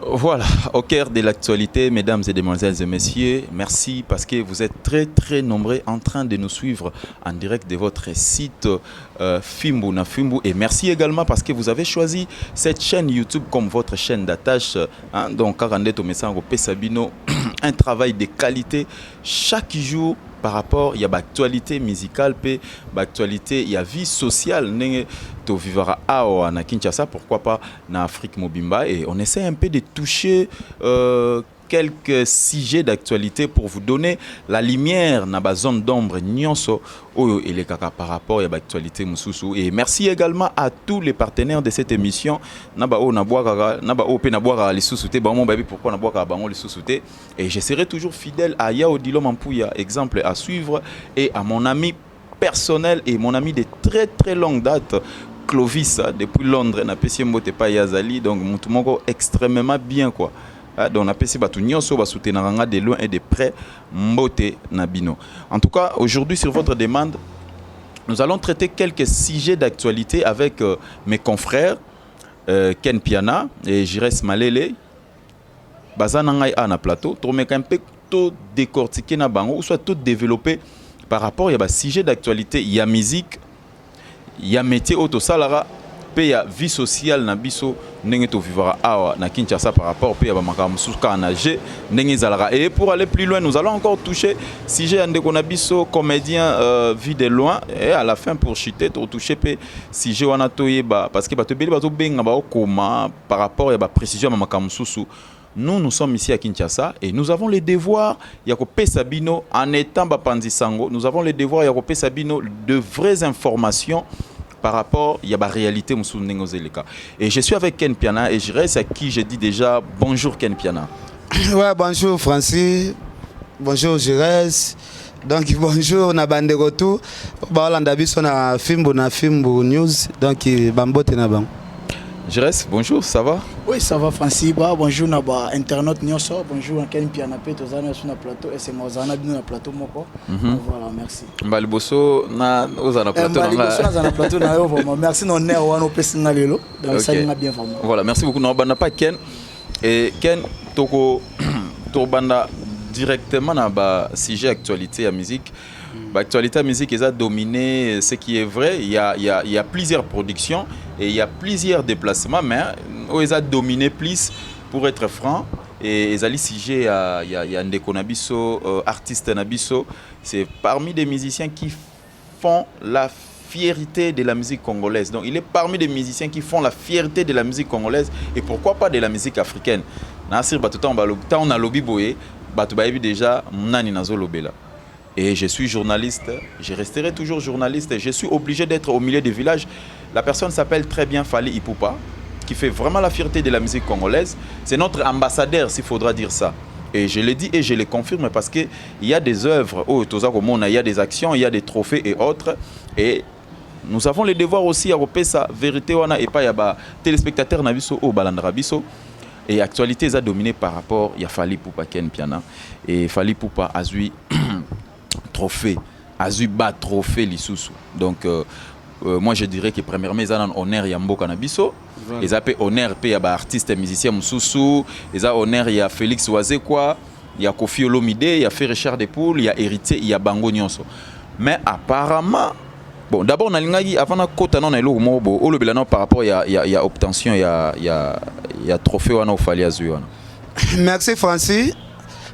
Voilà, au cœur de l'actualité, mesdames et demoiselles et messieurs, merci parce que vous êtes très très nombreux en train de nous suivre en direct de votre site Fimbu na Fimbu. Et merci également parce que vous avez choisi cette chaîne YouTube comme votre chaîne d'attache. Hein, donc, Sabino, un travail de qualité chaque jour par rapport il y a actualité musicale pe actualité il y a vie sociale ndenge to vivra awa na Kinshasa, pourquoi pas na Afrique mobimba. Et on essaie un peu de toucher quelques sujets d'actualité pour vous donner la lumière na ba zone d'ombre nyonso oyo elekaka par rapport ya ba actualité mosusu. Et merci également à tous les partenaires de cette émission, na ba oyo nabwakaka, na ba oyo mpe nabwakaka lisusu te. Bango bayebi pourquoi nabwakaka bango lisusu te. Et je serai toujours fidèle à Yao Dilo Mampuya, exemple à suivre, et à mon ami personnel et mon ami de très très longue date, Clovis, depuis Londres. Napesi mbote pa yazali, donc mutu moko extrêmement bien quoi. Ah, donc napesi bato nyonso basoutenaka nga de loin et de près mbote na bino. En tout cas, aujourd'hui, sur votre demande, nous allons traiter quelques sujets d'actualité avec mes confrères Ken Piana et Jires Malele. Baza na ngai a na plateau, tomeka mpe to décortiquer na bango ou soit tout développer par rapport ya basujet d'actualité ya musique, ya métier oyo tosalaka, mpe ya vie sociale na biso ndenge tovivaka awa na Kinshasa, par rapport mpe ya bamakambo mosusu kaka na g ndenge ezalaka. Et pour aller plus loin, nous allons encore toucher sujet ya ndeko na biso comédien Vie de Loin. Et à la fin, pour chuter, totouche mpe sujet wana toyeba, parce que bato ebele bazobenga, baokoma par rapport ya baprécision ya bamakambo mosusu. Nous, nous sommes ici à Kinshasa et nous avons le devoir ya kopesa bino, en étant bapanzi sango, nous avons le devoir ya kopesa bino de vraies informations par rapport ya ba réalité mosusu ndenge ozeleka. Et je suis avec Ken Piana et je reste, à qui je dis déjà bonjour, Ken Piana. Ouais, bonjour Francis, bonjour Jires. Donc bonjour na bandeko tout baolanda biso na Fimbu na Fimbu News. Donc bambote na bango. Jires, bonjour, ça va? Oui, ça va Francis. Bah, bonjour na ba internaute nyonso, bonjour Ken Piana pe tozana na plateau et c'est mozana bino na plateau moko. Voilà, merci. Mbala liboso na oza na plateau. Na liboso naza na plateau na yo vraiment. Merci na honneur wana opesi nga lelo. Donc ça nga bien vraiment. Voilà, merci beaucoup. Na banda pa Ken. Et Ken, toko tobanda directement na ba sujet actualité ya musique. Ba actualité ya musique eza dominé, ce qui est vrai, il y a plusieurs productions et il y a plusieurs déplacements, mais oyo eza dominé plus, pour être franc, et ezali sujet ya ndeko na biso, artiste na biso, c'est parmi des musiciens qui font la fierté de la musique congolaise. Donc il est parmi des musiciens qui font la fierté de la musique congolaise et pourquoi pas de la musique africaine. Nasir bato ntango nalobi boye, bato bayebi déjà nani nazolobela. Et je suis journaliste, je resterai toujours journaliste, je suis obligé d'être au milieu des villages. La personne s'appelle très bien Fally Ipupa, qui fait vraiment la fierté de la musique congolaise. C'est notre ambassadeur, s'il faudra dire ça. Et je le dis et je le confirme parce qu'il y a des œuvres, oh, il y a des actions, il y a des trophées et autres. Et nous avons le devoir aussi à sa vérité wana et pas ya ba téléspectateurs na biso oyo balandaka biso. Et actualité eza dominé par rapport ya Fally Ipupa, Ken Piana. Et Fally Ipupa azui trophée, azui ba trophée lisusu. Donc moi je dirais que premièrement eza na honneur ya mboka na biso, eza mpe honneur mpe ya baartiste musicien mosusu, eza honneur ya Félix Wazekwa, ya Koffi Olomide, ya Ferre Richard de Poule, ya Héritier, ya bango nyonso. Mais apparemment, bon, d'abord nalingaki avant nakota nano na eloko moko bo olobela nano par rapport ya obtention ya trophée wana oFally azwi wana. Merci Francis.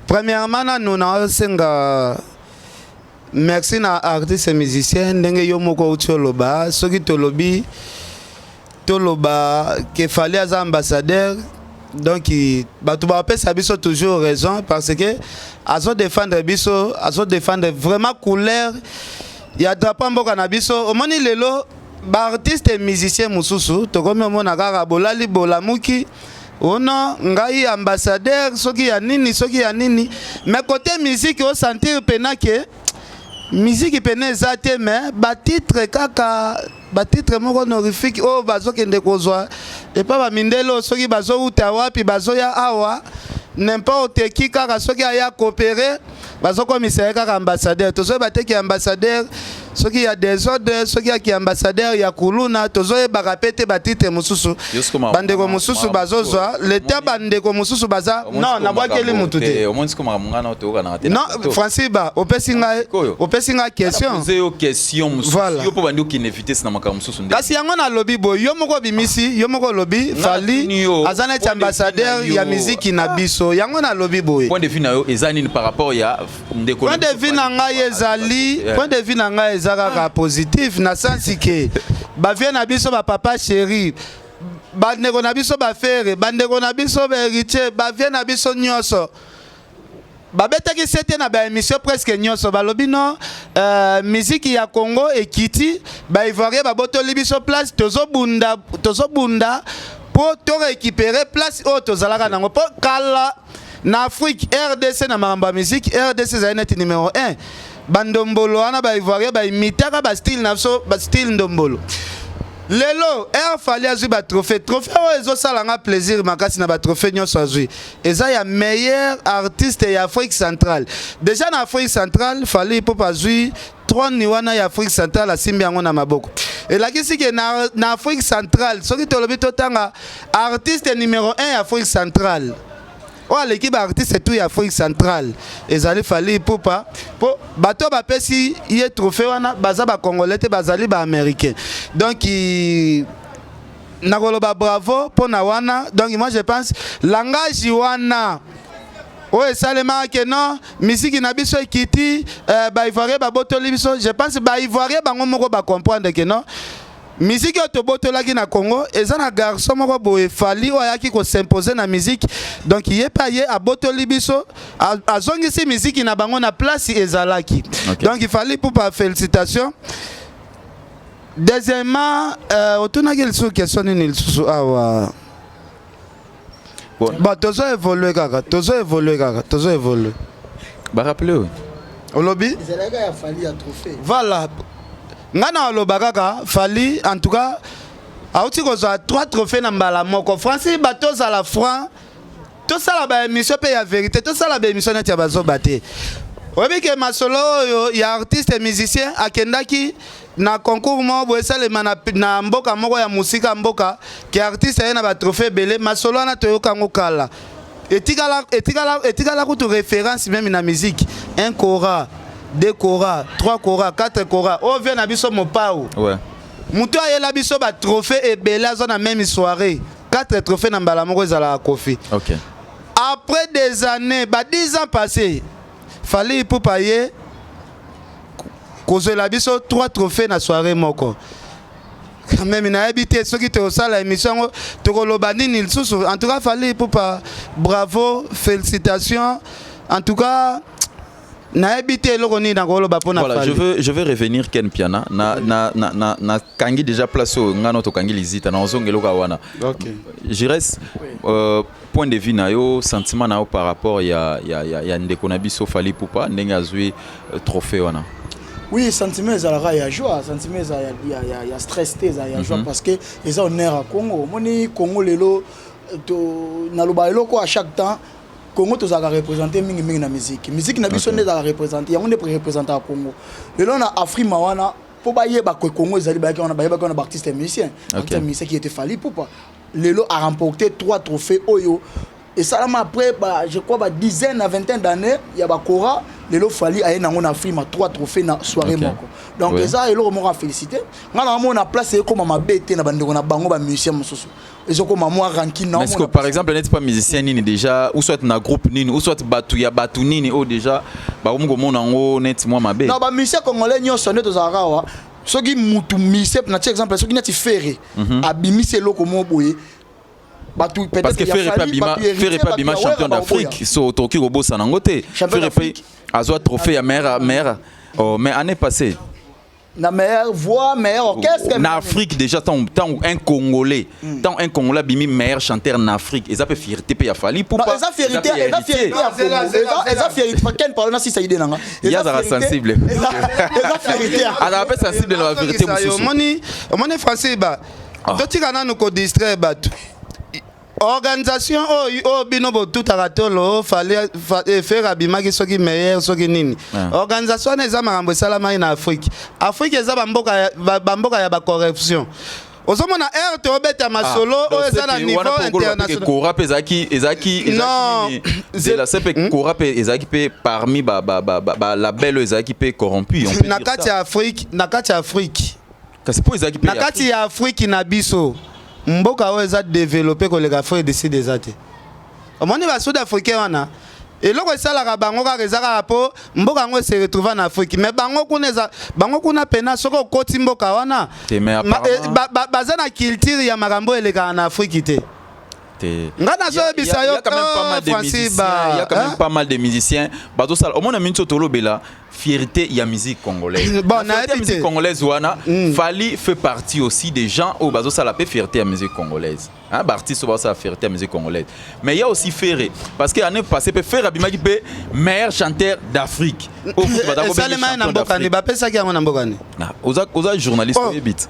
Premièrement, nanu naosenga merci na artiste musicien. Ndenge yo moko outi oloba, soki tolobi, toloba ke Fally aza ambassadeur, donc bato bapesa biso toujours raison parce que azodéfendre biso, azodéfendre vraiment couleur ya drapeau mboka na biso. Omoni lelo baartiste musicien mosusu tokomi omona kaka bolali bolamuki ono ngai ambassadeur soki ya nini, soki ya nini, mais côté musique osentir pena ke musique pene eza te, mais batitre kaka, batitre moko honorifique oyo bazokende kozwa epa bamindele oyo soki bazowuta wapi, bazoya awa, n'importe qui kaka soki aya coopérer, bazokomisa ye kaka ambassadeur. Tozoyeba te ke ambassadeur Soki ya désordre, soki ya kiambassadeur ya kuluna, tozoyebaka mpe te. Batitre mosusu, bandeko mosusu bazozwa leta, bandeko mosusu baza. Non, nabwakeli mutu te. Non, Francis Ba, opesi ngai, opesi ngai question. Voilà. Kasi yango nalobi boye: yo moko obimisi, yo moko olobi Fally aza neti ambassadeur ya miziki na biso. Yango nalobi boye. Point de vue na yo eza nini par rapport ya ndeko? Point de vue na ngai ezali, point de vue na ngai eza kaka positif, na sens ke bavieux na biso, bapapa chéri, bandeko na biso baFerre, bandeko na biso baHéritier, bavieux na biso nyonso babetaki sete na baémission presque nyonso, balobi no miziki ya Congo ekiti, baivoirien babotoli biso place. Tozobunda, tozobunda mpo torécupérer place oyo tozalaka nango, mpo kala na Afrique, RDC, na makambo ya miziki, RDC ezali neti numéro 1. Bandombolo wana, baivoirien baimitaka bastyle na biso, bastyle ndombolo. Lelo air Fally azwi batrophée. Trophée oyo ezosala nga plaisir makasi na batrophée nyonso azwi eza ya meilleur artiste ya Afrique centrale. Déjà na Afrique centrale, Fally Ipupa azwi trône wana ya Afrique centrale, asimbi yango na maboko. Elakisi ke na Afrique centrale, soki tolobi totanga artiste numéro 1 ya Afrique centrale oyo aleki baartiste tout ya Afrique centrale, ezali Fally Ipupa, mpo bato bapesi ye trophée wana baza bacongolais te, bazali baaméricain. Donc nakoloba bravo mpo na wana. Donc moi, je pense langage wana oyo esalemaka ke non, misiki na biso ekiti, baivoirien babotoli biso, je pense baivoirien bango moko bacomprendre ke non, miziki oyo tobotolaki na Congo eza na garçon moko boye, Fally, oyo ayaki kos'imposer na miziki. Donc ye mpe aye, abotoli biso, azongisi miziki na bango na place ezalaki. Donc Fally Ipupa, félicitation. Deuxièmement, otunaki lisusu question nini lisusu awa? Bon. Bon, tozo évolue kaka, tozo évolue kaka, tozo évolue. Barappeler oyo. Olobi? Ezalaka ya Fally ya trophée. Voilà, ngai na aloba kaka Fally, en tout cas auti kozwa trois trophée na mbala moko. Francis, bato ozala franc, tosala baémission mpe ya vérité, tosala baémission neti ya bazoba te. Oyebi ke masolo oyo ya artiste musicien akendaki na concours moko boye esalema na mboka moko ya mosika mboka, ke artiste aye na batrophée ebele. Masolo wana toyoka yango kala, etikala, etikala, etikala kutu référence même na musique: un kora, deux kora, trois kora, quatre kora. Oyo vieux na biso Mopao, moto ayela biso batrophée ebele, aza na même soirée quatre trophée na mbala moko, ezalaka Kofi. Après des années, ba 10 ans passés, Fally Ipupa ye kozwela biso trois trophées na soirée moko. Quand même, nayebi te soki tokosala émission yango, tokoloba nini lisusu. En tout cas, Fally Ipupa, bravo, félicitations. En tout cas, nayebi te eloko nini nakoloba mpona Voilà, Fally. je veux revenir, Ken Piana. Na kangi déjà place oyo nga no tokangi lizita na ozonga eloko wana. Jires, point de vue na yo, sentiment na yo par rapport ya ndeko na biso Fally Ipupa, ndenge azwi trophée wana. Oui, sentiment ezalaka ya joie, sentiment eza ya stress te, ezala ya joie, parce que eza honneur ya Congo. Omoni Congo lelo, naloba eloko à chaque temps: Congo tozalaka représente mingimingi na musique. Musique na biso nde ezalaka représente, yango nde représentaka Congo lelo na Afrima wana, mpo bayeba ke Congo ezali. Bayaki wana, bayebaki wana baartiste musicien, artiste musicien qui était Fally Ipupa. Lelo a remporté trois trophées oyo esalama après ba, je crois, ba dizaine na vingtaine d'années ya bakora. Lelo Fally aye nango na Afrima, trois trophées na soirée moko. Donc eza eloko moko afélicité. Nga na mona place ekóma mabe te na bandeko na bango bamusicien mosusu, ezokóma mwa rancune na Mais est-ce que par exemple neti pas musicien nini déjà, ou soit na groupe nini, ou soit bato ya bato nini oyo déjà bakomi komona yango neti mwa mabe? Na bamusicien congolais nyonso nde tozalaka awa, soki mutu musicien, na tie exemple, soki neti Ferre abimisi eloko moko boye, bato Parce que Ferre pe abima, Ferre pe abima champion d'Afrique, so tokoki kobosana yango te. Champion Ferre pe d'Afrique. Azwa trophée ya meilleur, oh, mais année passée Na meilleure voix, meilleur orchestre. Na Afrique déjà, tant un Congolais, tant un Congolais abimi meilleur chanteur en Afrique, eza mpe fierté mpe ya Fally Ipupa. Non, eza fierté, eza fierté ya Congo, eza fierté. Ken, pardon, na sisa idée nanga. Ye azalaka sensible. Eza fierté ya Azalaka mpe sensible na bavérité mosusu. Omoni, omoni, Francis Ba, totika nanu kodistraire bato. Organisation oyo oyo bino botutaka tolo Fally Ferre abimaki soki meilleur soki nini. Organisation wana eza makambo esalamaki na Afrique. Afrique eza bamboka bamboka ya bacorruption. Ozomona aire tobeta masolo oyo eza na niveau international. Kora mpe ezalaki ezalaki Non. Zela se mpe Kora mpe ezalaki mpe parmi balabel oyo ezalaki mpe corrompu. Na kati ya Afrique, na kati ya Afrique. Kasi mpo ezalaki mpe Na kati ya Afrique na biso, mboka oyo eza développé koleka Afrique du Sud eza te. Omoni basud africain wana, eloko esalaka bango kaka eza kaka mpo mboka yango ese retrouva na Afrique. Mais bango kuna, eza bango kuna pena soki okoti mboka wana, baza na culture ya makambo oyo elekaka na Afrique te. Nga nazoyebisa yo, Francis. Ba, il y a quand même pas mal de musiciens bazosala. Omona mingi tolobela fierté ya musique congolaise. Bon, la fierté ya musique congolaise wana, Fally fait partie aussi des gens oyo bazosala pe fierté ya musique congolaise, hein, baartiste oyo bazosala fierté ya musique congolaise. Mais il y a aussi Ferré, parce que année passée pe Ferré abimaki pe meilleur chanteur d'Afrique. Esalema na mboka ni bapesaki yango na mboka ni? Oza, oza journaliste, oyebi te.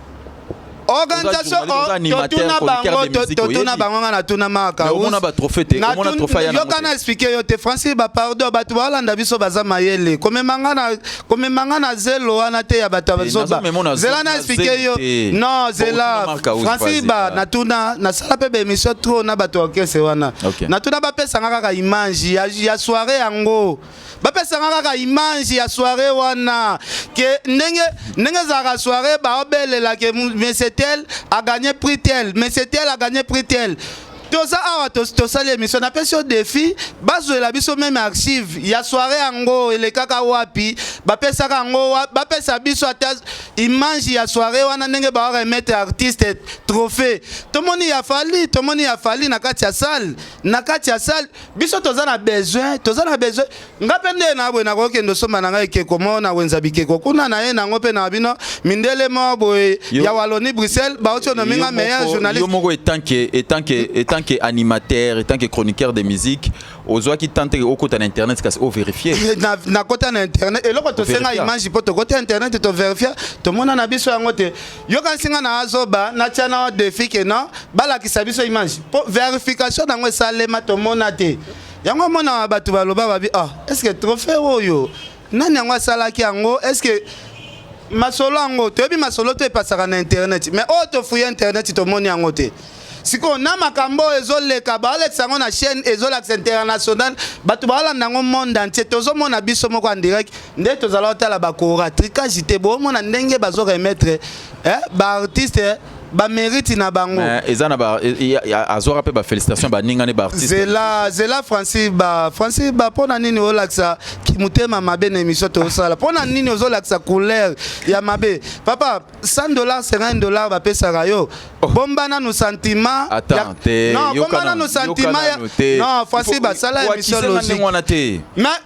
Organisation, totuna bango, totuna bango. Nga natuna maka. Omona batrophée te, omona trophée ya? Yoka, na expliquer yo te, Francis. Bapardon, bato baolanda biso baza mayele. Komemanga na zelo wana te ya bato ya bazoba. Zela na expliquer yo. Non, zela, Francis. Ba natuna, nasala mpe baémission trop na bato ya orchestre wana. Natuna, bapesanga kaka image ya soirée yango, bapesanga kaka image ya soirée wana ke ndenge ndenge ezalaka soirée, baobelela ke monsieur tel a gagné prix tel, monsieur tel a gagné prix tel. Toza awa, tosali émission. Napesi yo défi, bazwela biso même archive ya soirée yango elekaka wapi, bapesaka yango, bapesa biso ata image ya soirée wana ndenge baoremettre artiste trophée. Tomoni ya Fally, tomoni ya Fally na kati ya salle, na kati ya salle. Biso toza na besoin, toza na besoin. Nga mpe nde na boye nakokende osomba na ngai ekeko moko na wenza bikeko kuna na ye nango mpe na bino mindele moko boye ya Wallonie Bruxelles bauti onominga meilleur journaliste. Yo moko, etant que animateur, etant que chroniqueur de musique, ozwaki temps te okota na internet kasi ovérifie? Nakota na internet, eloko tosenga image mpo tokota internet, toverifia, tomona na biso yango te. Yoka nsinga na azoba, natia na défi ke non, balakisa biso image mpo vérification nango esalema, tomona te yango. Omona bato baloba babi: "Ah, est ce que trophée oyo nani yango asalaki yango?" Est ce que masolo yango toyebi masolo to epasaka na internet? Mais oyo tofuye internet, tomoni yango te. Sikoyo na makambo oyo ezoleka, baolekisa yango na chaîne ezolakisa international, bato baolanda yango monde entier. Tozomona biso moko en direct nde tozala kotala bakora tricage te. Boomona ndenge bazoremettre baartiste bamérite na bango. Eza na azwaka mpe bafélicitation baningani baartiste. Zela, zela, Francis. Ba Francis ba, mpo na nini olakisa motema mabe na émission tozosala? Mpo na nini ozolakisa couleur ya mabe? Papa, 100 $, 50 $ bapesaka yo. Bomba nanu sentiment. Non, bomba nanu sentiment ya non, Francis, basala émission logique. Wana te.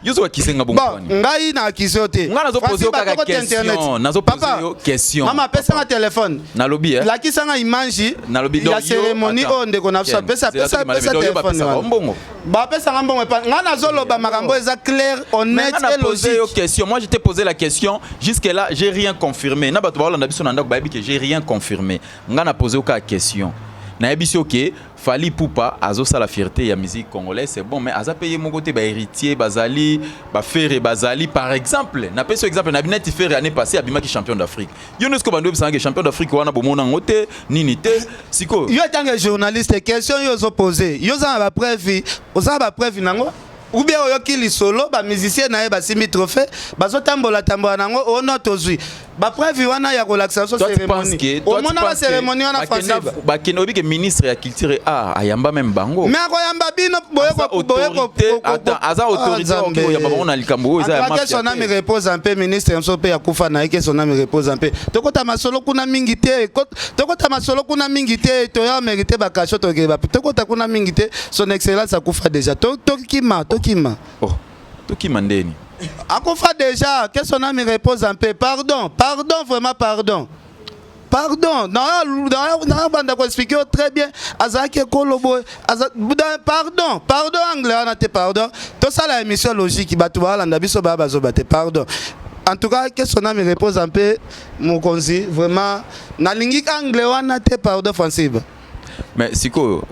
Yo so wakisenga. Bongo ngai na akise yo te. Ngai nazopose yo kaka question, nazopose yo question. Mama, apesanga telefone. Nalobi. Lakisanga image ya cérémonie oyo ndeko na biso apesa. Pesa, pesa telefone wana. Mbongo. Bapesanga mbongo epa ngai. Nazoloba makambo eza clair, honnête et logique. Yo question, moi je t'ai posé la question, jusque là j'ai rien confirmé. Na bato baolanda biso na ndako bayebi ke j'ai rien confirmé. Ngai na posé oka question, nayebi si oke Fally Ipupa azosala fierté ya musique congolaise, c'est bon, mais aza mpe ye moko te. Bahéritier bazali, baFerre bazali. Par exemple, napesi yo exemple na neti Ferre, année passée abimaki champion d'Afrique. Yo nyonso bando oyebisangaki champion d'Afrique wana, bomona yango te nini te sikoyo. Yo etange journaliste, question yo ozopose, yo oza na bapreuve? Oza na bapreuve nango ou bien oyoki lisolo bamusicien na ye basimbi trophée, bazotambola tambola nango ono? Tozwi bapreuve wana ya kolakisa biso cérémonie? Omonaka cérémonie wana, Francis? Bakende, oyebi ke ministre ya culture et art ayamba même bango. Mais akoyamba bino? Aza autorité, okoyamba bango na likambo oyo eza ya mafia. Son âme repose en paix. Ministre mosusu mpe akufa na ye, ke son âme repose en paix. Tokota masolo kuna mingi te, tokota masolo kuna mingi te. Toya mérité bakasho, tokee bapi, tokota kuna mingi te. Son excellence akufa déjà, tokima, tokima. Oh, tokima ndeni? Akufa déjà, que son âme repose en paix. Pardon, pardon, vraiment pardon, pardon. Nabanda koexpliquer yo très bien. Azalaki ekolo boye. Pardon, pardon, anglais wana te, pardon. Tosala émission logique, bato balanda biso baya bazoba te. Pardon. En tout cas, que son âme repose en paix, mokonzi. Vraiment nalingi anglais wana te, pardon, Francis. Mais sikoyo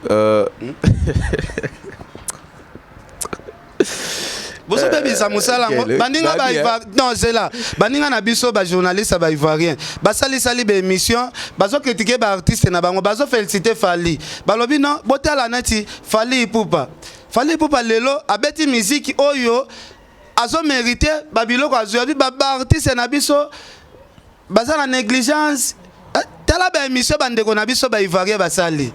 Bozobebisa mosala yango. Baninga ba, non, zela, baninga na biso bajournaliste ya baivoirien basalisali baémission, bazocritiquer baartiste na bango, bazoféliciter Fally. Balobi non, botala neti Fally Ipupa. Fally Ipupa lelo abeti miziki oyo azomérite babiloko azwi. Abi baartiste na biso baza na négligence. Tala baémission bandeko na biso baivoirien basali,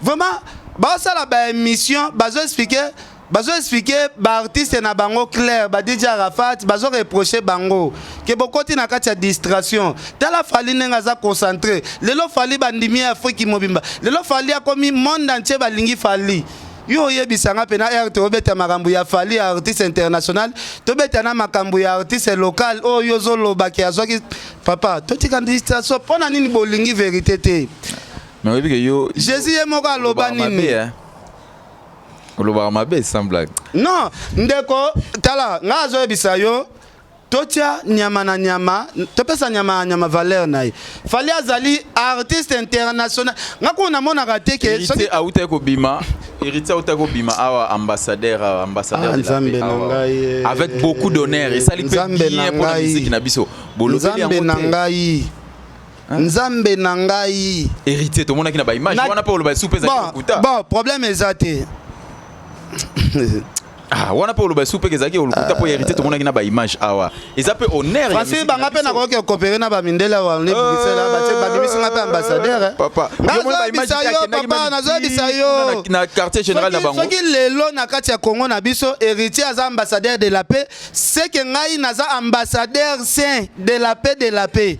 vraiment baosala baémission, bazoexpliquer, bazoexpliquer baartiste na bango clair, ba DJ Arafat, bazoreprocher bango ke bokoti na kati ya distraction. Tala Fally ndenge aza concentré lelo. Fally bandimi ya Afrique mobimba, lelo Fally akomi monde entier balingi Fally. Yo oyebisanga mpena ere tobeta makambo ya Fally artiste international, tobeta na makambo ya artiste local oyo ozolobaki azwaki. Papa, totika distraction. Mpo na nini bolingi vérité te? Mais oyebi ke yo Jésus ye moko aloba nini? Olobaka mabe, sans blague. Non, ndeko, tala, ngai azoyebisa yo, totia nyama na nyama, topesa nyama na nyama valeur na ye. Fally azali artiste international. Nga kuna namonaka te ke Héritier auta kobima, Héritier auta kobima awa ambassadeur, awa ambassadeur. Ah, Nzambe na ngai! Avec beaucoup d'honneur, esali mpe bien mpona musique na biso. Nzambe na ngai, Nzambe na ngai! Héritier tomonaki na baimage wana mpe oloba esu mpe ezalaki lokuta. Bon, problème eza te. Ah, wana mpe oloba esu mpe ezalaki lokuta, mpo Héritier tomonaki na baimage awa, eza mpe honneur. Francis, banga mpe nakoki kocoopérer na bamindele awa ne Bruxelles, batie babimisinga mpe ambassadeur. Papa, nazoyebisa yo, papa, nazoyebisa yo. Na quartier général na bango. Soki lelo na kati ya Congo na biso Héritier aza ambassadeur de la paix, c'est que ngai naza ambassadeur saint de la paix, de la paix.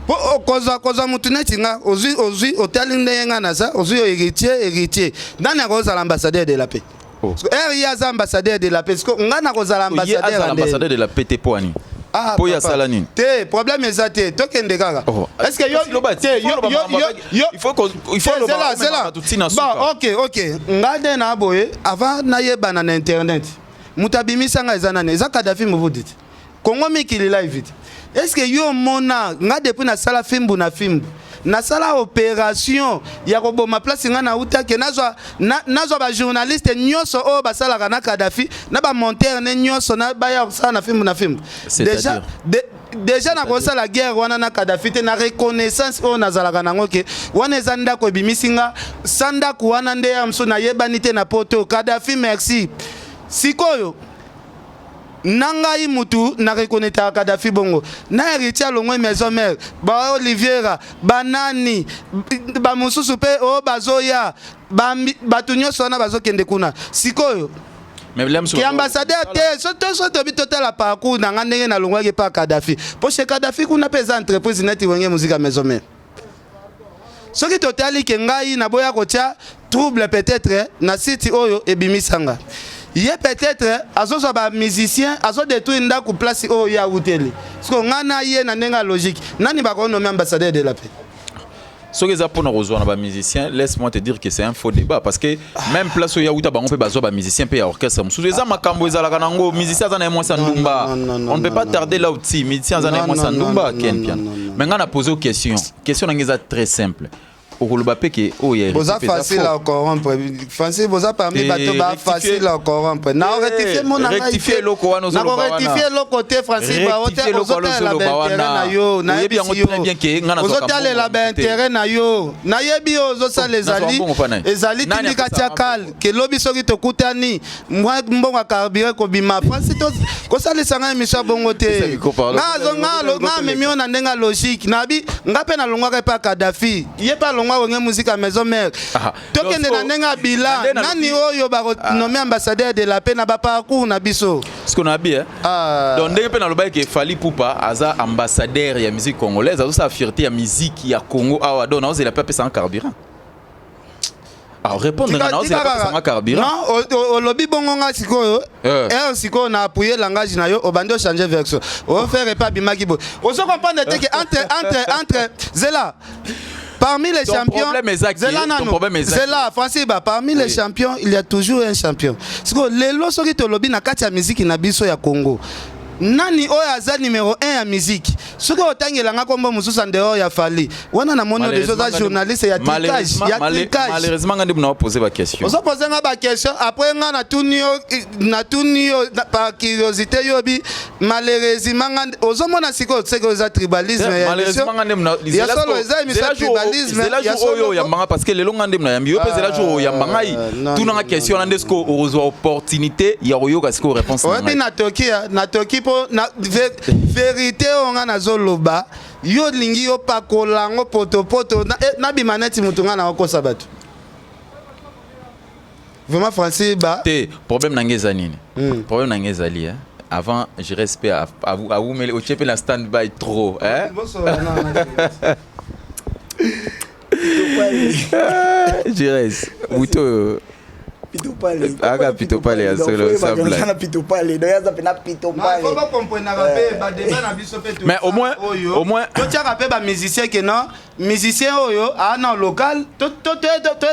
Po kozwa mutu neti nga, ozwi otali ndenge nga naza, ozwi Héritier. Héritier nani akozala ambassadeur de la paix? Oh. Ere ye aza ambassadeur de la paix, nga nakozala ambassadeur? Ambassadeur de la paix te, mpo ani? Ah, po ye asala nini? Te, problème eza te, tokende kaka. Oh. Est ce que yo te, yo il faut zela, zela. Bon, ok, nga nde na boye, avant nayebana na internet, moto abimisanga eza nani? Eza Kadafi Movudi te, Kongo Mikili Live te. Est ce que yo omona nga depuis nasala Fimbu na Fimbu, nasala opération ya koboma place nga nautake, nazwa nazwa bajournaliste nyonso oyo basalaka na Kadafi na bamonteur ne nyonso na baya kosala na Fimbu na Fimbu? Déjà déjà nakosala guerre wana na Kadafi te, na reconnaissance oyo nazalaka nango ke wana eza ndako ebimisi nga. Sa ndako wana nde ya mosusu nayebani te na poto. Kadafi, merci. Sikoyo na ngai mutu na reconnaîtraka Kadafi bongo na Héritier alongwe Maison Mère, ba Oliviera, banani bamosusu mpe oyo bazoya, bato nyonso wana bazokende kuna sikoyo. Ke ambassadeur te, so tobi totala parcours na nga ndenge nalongwaki epa Kadafi, mpo chez Kadafi kuna mpe eza entreprise neti Wenge Musica Maison Mère. Soki totali ke ngai naboya kotia trouble peut-être na site oyo ebimisanga ye, peut-être azozwa bamusicien, azodétruire ndako place oyo ye awuteli. Siko ngai na ye, na ndenge ya logique, nani bakonommer ambassadeur de la paix? Soki eza mpona kozwa na bamusicien, laisse-moi te dire que c'est un faux débat, parce que même place oyo yauta, bango mpe bazwa bamusicien mpe ya orchestre mosusu. Eza makambo ezalaka nango. Musicien aza na ye mwasi ya ndumba, on ne peut pas tarder là oti musicien aza na ye mwasi ya ndumba. Ken Piana, mais ngai na pose question, question na ngai eza très simple. Okoloba mpe ke oyo boza facile à corrompre. Francis, boza parmi bato ba facile à corrompre. Na rectifier mo na rectifier eloko wana. Nakorectifier eloko te, Francis. Ozotalela baintérêt na yo. Nayebi yango très bien ke nga ozotalela baintérêt na yo. Nayebi yo ozosala, ezali tindika tia kale ke lobi soki tokutani, mwa mbongo ya carburant kobima. Francis, kosalisa ngai émission ya bongo te. Nga amemi yo na ndenge ya logique. Nabi nga mpe nalongwaka epa Kadafi, ye mpe alongwa Wenge Musica Maison Mère. Tokende na ndenge ya bilan, nani oyo bakonommer ambassadeur de la paix na baparcours na biso? Ce qu'on a bien, donc ndenge mpe nalobaki ke Fally Ipupa aza ambassadeur ya musique congolaise, azosala fierté ya musique ya Congo awa, donc naozela mpe apesanga carburant. Alors répondre nga, naozela mpe apesanga carburant. Non, olobi bongo, nga sikoyo ere sikoyo na appuyer langage na yo, obandi ochange version, ofaire epe abimaki boye. Ozo comprendre te ke entre zela, parmi les Ton champions, problème est Zela ton nano. problème est Zela, Francis Ba, parmi les champions, il y a toujours un champion. Siko lelo soki tolobi na kati ya musique na biso ya Congo. Nani oyo aza numéro 1 ya musique? Soki otangela nga kombo mosusu en dehors ya Fally wana, namoni oyo deja oza journaliste ya trucage, ya trucage. Malheureusement, nga nde mona poser ba question. Ozopose nga baquestion, après nga natuni yo, natuni yo par curiosité. Yo bi malheureusement nga ozomona sikoyo seke eza tribalisme ya émission. Malheureusement, nga nde mona Ya solo, eza émission ya tribalisme zela ya jour oyo solo. Oyambanga, parce que lelo nga nde mona yambi yo mpe. Zela jour oyamba ngai, Non, tunanga non, question wana nde sikoyo okozwa opportunité ya koyoka sikoyo réponse na Oyebi, ngai. Natoki ya natoki mpo na vérité oyo nga nazoloba, yo olingi yopakola yango potopoto nabima neti motu nga nakokosa bato. Vraiment, Francis ba Te, problème na ngai eza nini? Problème na ngai ezali, hein? Avant je respect awumeli otie mpe na stand by trop, hein? Jires buto. Pitopale. Aka Pitopale ya solo, sans blague. Na Pitopale, donc aza mpe na Pitopale. Bokomprenaka mpe badeba na biso mpe. Mais au moins Totiaka mpe bamusicien ke non, musicien oyo aa na local,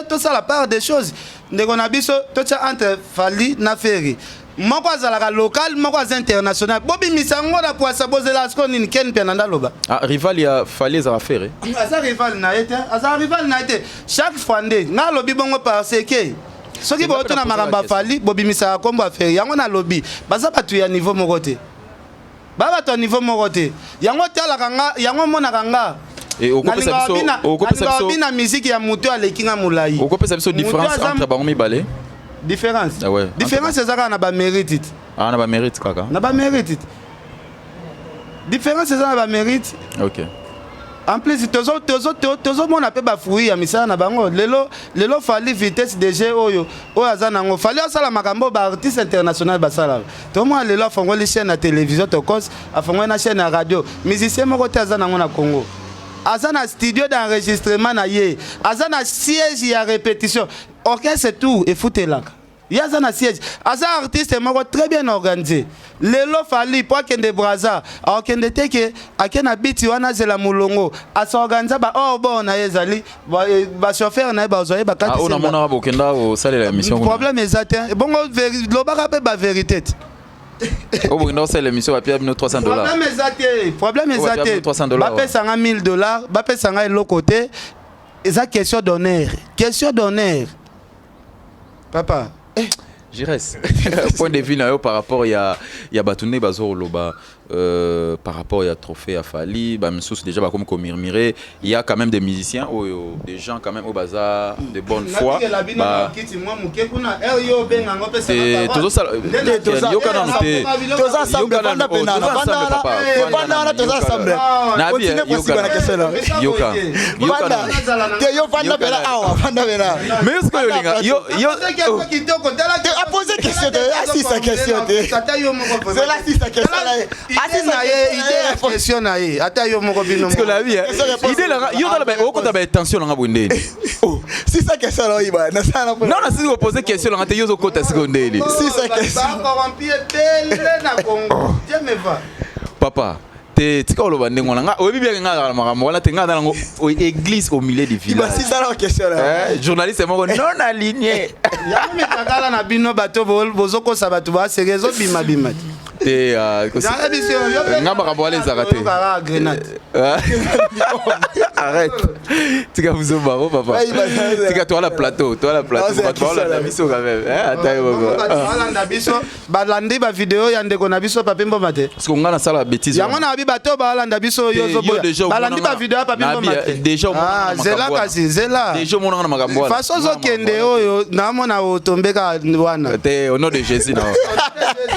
tosala part des choses. Ndeko na biso, totia entre Fally na Ferre, moko azalaka local, moko aza international. Bobimisa yango na poisa. Bozela siko nini? Ken mpe na ndaloba. Ah, rival ya Fally ezala Ferre? Aza rival na ye te, aza rival na ye te. Chaque fois nde nga alobi bongo, parce que soki Nga mpe bootuna na makambo ya poser la. Fally, bobimisaka nkombo ya Ferre. Yango nalobi, baza bato ya niveau moko te, ba bato ya niveau moko te. Yango otalaka nga, yango omonaka nga. Et okopesa okopesa Nalingaka biso bina musique ya moto aleki nga molai. Okopesa biso Moto différence entre bango mibale? Différence? Ah ouais. Différence eza kaka na bamérite te. Ah, na bamérite kaka. Na bamérite te. Différence eza na bamérite. En plus tozomona mpe bafruit ya misala na bango lelo. Lelo Fally, vitesse DG oyo aza nango, Fally asala makambo oyo baartiste international basalaka. Tomona lelo afongoli chaîne ya télévision Tokos, afongoli na chaîne ya radio. Musicien moko te aza nango na Congo. Aza na studio d'enregistrement na ye, aza na siège ya répétition, orchestre tout efutelaka ye, aza na siège, aza artiste moko très bien organisé. Lelo Fally, mpo akende Braza, akokende te ke ake na biti wana, azela molongo. Asorganiza ba or bord na ye, ezali bachauffeur na ye bazwa ye. Ah, oyo namonaka bokenda kosalela émission kuna. Problème eza te. Bongo lobaka mpe bavérité te. Oyo bokenda kosalela émission, bapia bino 300 $. Problème eza te, problème Oyo eza bapia te. bino 300 $. Bapesanga 1000 $, bapesanga eloko te. Eza question d'honneur, question d'honneur, papa, eh. Jires, point de vue na yo par rapport ya bato nde bazoloba par rapport ya trophée ya Fally, bamisusu déjà bakomi komurmurer. Il y a quand même des musiciens oyo, des gens quand même oyo baza de bonne foi. Natikela bino na kiti mwa moke kuna ere yo obenga ngo. Te, tozosala yoka nanu te. Toza ensemble. Yoka Vanda nanu, oh, mpe nana toza vanda ensemble, wana. papa. Eh, vanda wana, toza Yoka. ensemble. Nabi, Continue eh, possible yoka na question na. Yoka. Yoka Vanda nanu. te, yo vanda Yoka mpena nanu. awa, vanda mpena. Mais yo sikoyo olinga yo oh. Kitoko. Te, apose question te, asisa question te. Ata yo moko. Zela asisa question na ye. Asisa na ye, idée ya question na ye, ata yo moko bino. Sikoyo nabi, eh, Question réponse. idée nanga yo tala okota ba intention nanga boye ndeni? Sisa question na oyiba nasala. Non, nasili kopose question nanga te, yo ozokota sikoyo ndeni? Sisa question. Bacorrompi ebele na Congo, Dieu me va. Papa, te, tika oloba ndenge wana. Nga oyebi bien nga azala makambo wana te. Nga aza nango église au milieu du village. Sisa na question na. Eh, journaliste moko non aligné. Yango mitakala na bino, bato bozokosa bato basere, ezobimabima te. Te, ah, nga makambo wana ezalaka te. Oyokaka grenade. Arrête, tika buzobaro, papa. Tika, toa la plateau, toa la plateau. Non, bato baolanda biso quand même, hein, ata yo moko. Bato balanda biso, balandi bavideo ya ndeko na biso Papi Mboma te. Parce que nga nasala bêtise. Yango na babi, bato balanda biso oyo Te, yo ozoboya déjà balandi omonanga- bavideo ya Papi Nabi, Mboma te. déjà omonanga Ah, na makambo zela wana. kasi zela. Déjà omonanga na makambo wana. Façon ozokende oyo, namona otombe kaka wana. Te, au nom de Jésus na,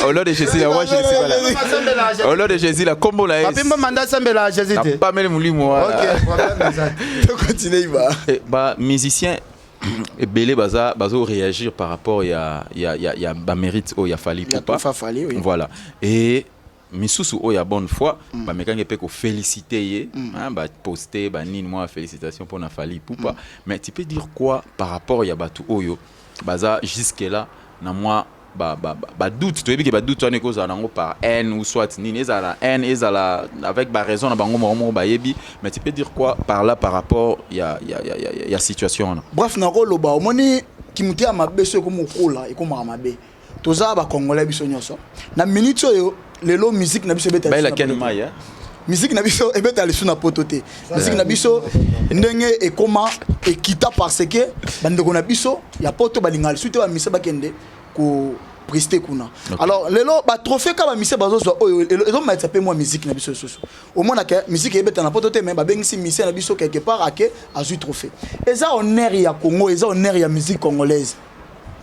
au nom de Jésus na, moi je ne suis pas là. Au nom de Jésus la kombo na ye. Papi Mboma nde asambela Jésus te. Napameli molimo wana. Ok, problème eza te. Tocontinue iba. Eh, ba musicien ebele baza bazo réagir par rapport ya bamérite oyo ya Fally Ya Ipupa. Tufa Fally, oui. Voilà, et misusu oyo ya bonne foi bamekaki mpe kofélicité ye, hein, baposte banini mwa félicitation mpona Fally Ipupa. Mais tu peux dire quoi par rapport ya bato oyo baza jusque là na mwa badoute? Toyebi ke badoute wana ekozala nango par haine ou soit nini, ezala na haine, ezala avec baraison na bango moko moko bayebi. Mais tu peux dire quoi par là, par rapport ya situation wana? Bref, nakoloba, omoni kimutu ya mabe, so ekoma okola, ekomaka mabe. Toza bacongolais biso nyonso. Na minute oyo, Lelo musique na biso ebeta Baila Ken Mai, hein? Musique na biso ebeta lisu na poto te. Musique na biso ndenge ekoma ekita parce que bandeko na biso ya poto balinga lisu te, bamise bakende ko prester kuna. Alors lelo batrophée ka bamise bazozwa oyo ezomatisa mpe mwa musique na biso lisusu. Omonaka musique eyebeta na poto te, mais babengisi mise na biso quelque part, ake azwi trophée. Eza honneur ya Congo, eza honneur ya musique congolaise.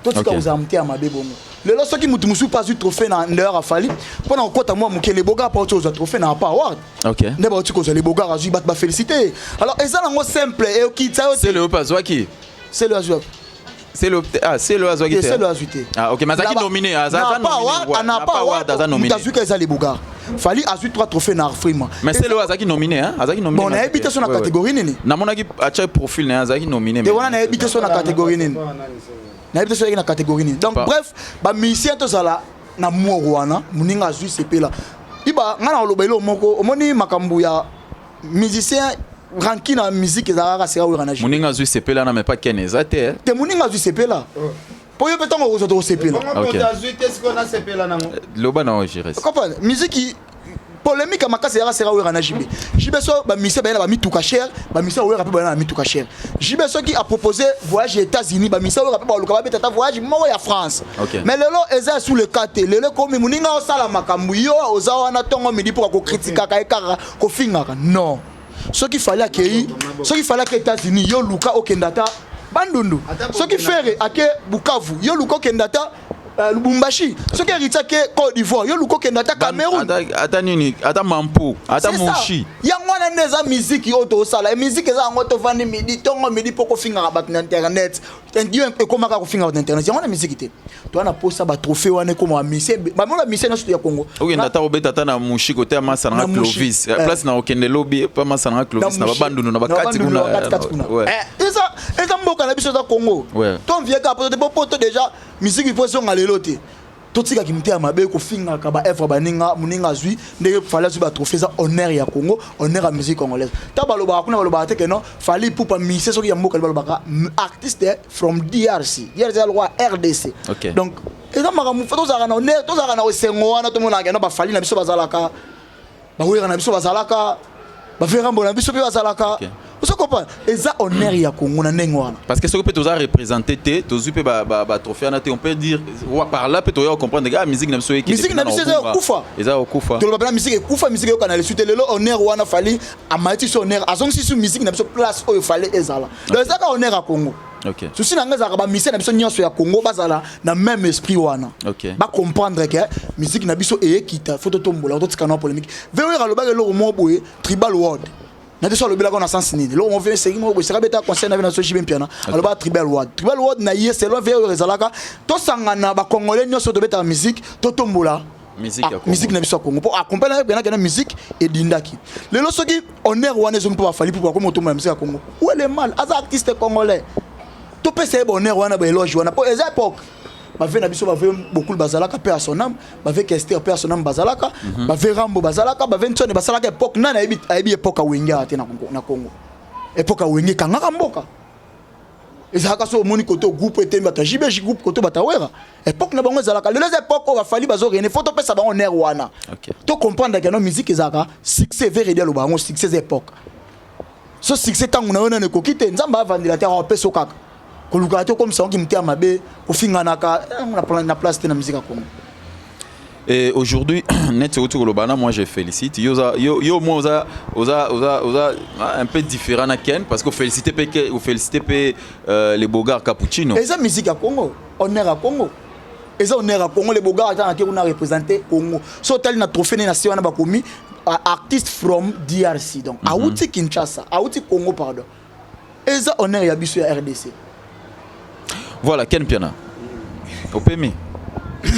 Totika kozala mote ya mabe bongo. Lelo soki motu mosusu mpe azwi trophée na ndeyar afali mpo na kokɔta mwa moke, Lebogar mpo auti kozwa trophée na apa award. Nde bauti kozwa, Lebogar azwi, bato bafélicité. Alors eza nango simple, ekokitisa yo te. Sele oyo mpe azwaki. Sele azwi. Sele, ah, Sele azwaki te. Sele azwi te. Ah ok, mais azalaki nominé, aza nominé. Na pa award aza nominé. Moto azwi eza Lebogar. Fali azwi trois trophées na Afrima. Mais Sele oyo azalaki nominé, hein? Azalaki nominé. Bon, nayebi te so na catégorie nini. Namonaki atia profil na ye, azalaki nominé. Te, wana nayebi te so na catégorie nini, nayebi te so azalaki na catégorie nini. Donc bref, bamusicien tozala na moro wana. Moninga azwi, sepela. Iba ngai na koloba eloko moko, omoni makambo ya musicien ranki na musique ezalaka kaka seka Wera na Moninga azwi, sepela na, mais pas Ken, eza te. Te, moninga azwi, sepela, mpo yo mpe ntango okozwa tokosepela. Azwi te, sikoyo nasepela nango. Loba na oyo, Jires. Comprendre, musique polémique ya makasi eyaka seka Wera na JB. JB so bamusicien baye na bamituka cher, bamusicien Wera mpe baye na bamituka cher. JB soki apropose voyage ya États-Unis, bamusicien Wera mpe baluka babeta ata voyage moko ya France. Mais lelo eza sous le cas te. Lelo ekomi moninga osala makambo, yo oza wana ntongo midi mpo kokritikaka ye kaka, kofingaka. Non, soki Fali akei, soki Fali ake États-Unis, yo luka okende ata Bandundu. Soki Ferre ake Bukavu, yo luka okende ata Lubumbashi. Soki Héritier ake Côte d'Ivoire, yo luka okende ata Cameroun. Ata nini, ata Mampu, ata Mushi. Yango wana nde eza musique oyo tosala. Musique eza yango, tovandi midi, ntongo midi mpo kofingaka bato na internet. Yo ekomaka kofingaka bato na internet, yango wana musique te. Toza na posa batrophée wana ekoma bamise, bamona bamise nyonso ya Congo. Okende ata kobeta ata na Mushi kote ya masa nanga Clovis, place na okende lobi pa masa nanga Clovis na babandundu na bakati kuna. Eza eza mboka na biso, eza Congo. Tonvieka poto te, po poto déjà musique po ezonga lelo te. Totikaki motema mabe, kofingaka baœuvre baninga. Moninga azwi, ndenge Fali azwi batrophée, eza honneur ya Congo, honneur ya musique congolaise. Ta balobaka kuna, balobaka te ke non, Fali Pupa mise soki ya mboka, balobaka artiste from DRC. DRC eza lokwa RDC. Donc eza makambo fo tozalaka na honneur, tozalaka na esengo wana. Tomonaka no bafali na biso bazalaka, bawera na biso bazalaka, baverambo na biso mpe bazalaka. Ozo comprendre, eza honneur ya Congo na ndenge wana. Parce que soki mpe toza représenté te, tozwi mpe batrophée wana te, on peut dire par là mpe toya comprendre ah, musique na biso. Musique na biso eza ekufa. Eza kokufa. Toloba mpena musique ekufa, musique eyokana lesu te. Lelo honneur wana, Fali amatisi so honneur, azongisi su musique na biso place oyo Fali ezala. Donc ezaka honneur ya Congo. Souci na ngai ezalaka bamusicien na biso nyonso ya Congo bazala na même esprit wana, bacomprendre ke musique na biso eyekita, fo totombola, totika na polémique. Vewer alobaka eloko moko boye, tribal world na te so alobelaka na sens nini? Eloko moko seki moko boye seka beta conseil na ve na so JB Mpiana alobaka tribal world. Tribal world na ye, selon vewer, ezalaka tosangana bacongolais nyonso tobetaka musique, totombola musique na biso ya Congo, mpo accompagne penaka na musique edindaki. Lelo soki honneur wana ezongi mpo bafali mpo bakoma otombola musique ya Congo, où est le mal? Aza artiste congolais, topesa ye bonheur wana, baéloge wana, mpo eza époque bave na biso, bave Bokulu bazalaka mpe à son âme, bave Kester mpe à son âme bazalaka, bave Rambo bazalaka, bave Ntsone basalaka. Époque nani ayebi, ayebi époque awenge awa te na Congo? Époque awenge ekangaka mboka, ezalaka so omoni kote groupe etemi bato ya JB, groupe kote bato awera, époque na bango ezalaka. Lelo eza époque oyo bafali bazorene, fo topesa bango honneur wana. Tocomprendre ke no musique ezalaka succès veredi aloba yango, succès eza époque. So succès ntango na yo nano ekoki te, Nzambe avandela te, apesa kaka. Kolukaka te okomisa yango motema mabe, kofinganaka na place te na musique ya Congo. Et aujourd'hui, net outi kolobana, moi je félicite. Yo, yo, yo moi oza oza oza oza un peu différent na Ken parce que féliciter pe féliciter pe les Bogart Cappuccino. Eza musique ya Congo, honneur ya Congo. Eza honneur ya Congo, les Bogart ata na kuna représenter Congo. So otali na trophée na se wana, bakomi artiste from DRC. Donc auti Kinshasa, auti Congo, pardon. Eza honneur ya biso ya RDC. Voilà, Ken Piana. Opemi.